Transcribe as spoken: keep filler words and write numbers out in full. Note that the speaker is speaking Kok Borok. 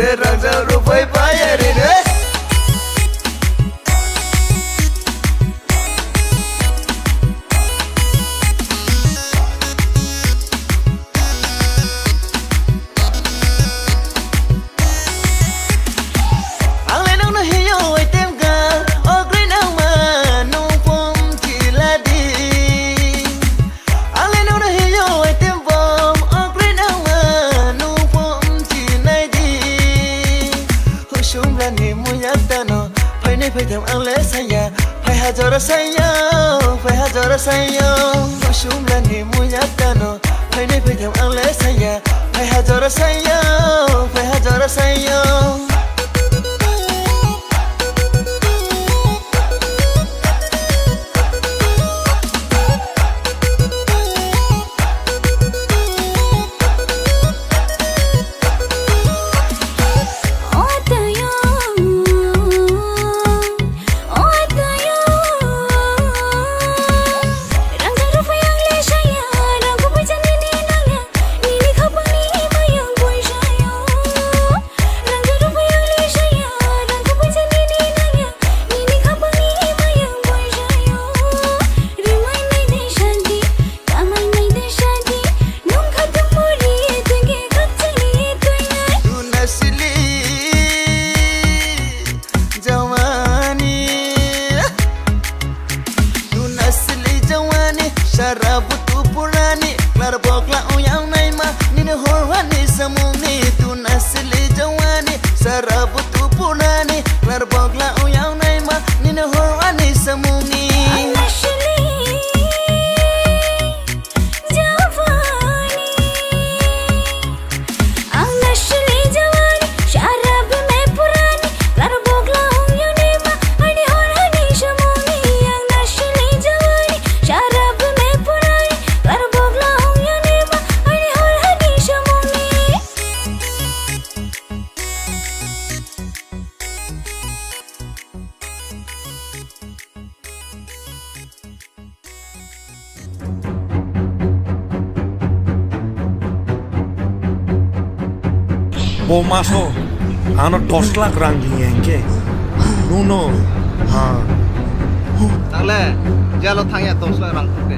Rajak rupoi payari re. Ang le nang no hiyo waitem ga, ogre nang ma nung pom chiladi. Ang le nang no hiyo waitem bom, ogre nang ma nung pom chinai di. Husum rani muyak dano, phainai phaitham ang le saya, phai hajora saya, phai hajora saya. Husum rani muyak dano, phainai phaitham ang le saya, phai hajora saya, phai hajora saya. Jawani, tun asli jawani, sharab tu purani, klar bokla uyang naima, nini horwani samungni. Tun asli jawani, sharab tu purani, klar bokla uyang naima, nini horwani samungni. Ang asli jawani. Ang nasli jawani, sharab me purani, klar bokla ong yone ma, ani hor ani shamoni. Ang nasli jawani, sharab me purani, klar bokla ong yone ma, ani hor ani shamoni. Bo maso ano dos lakh rang ringya hinkhe, nuno, ha. Tangle, jalo thangya dos lakh rang thangkhe.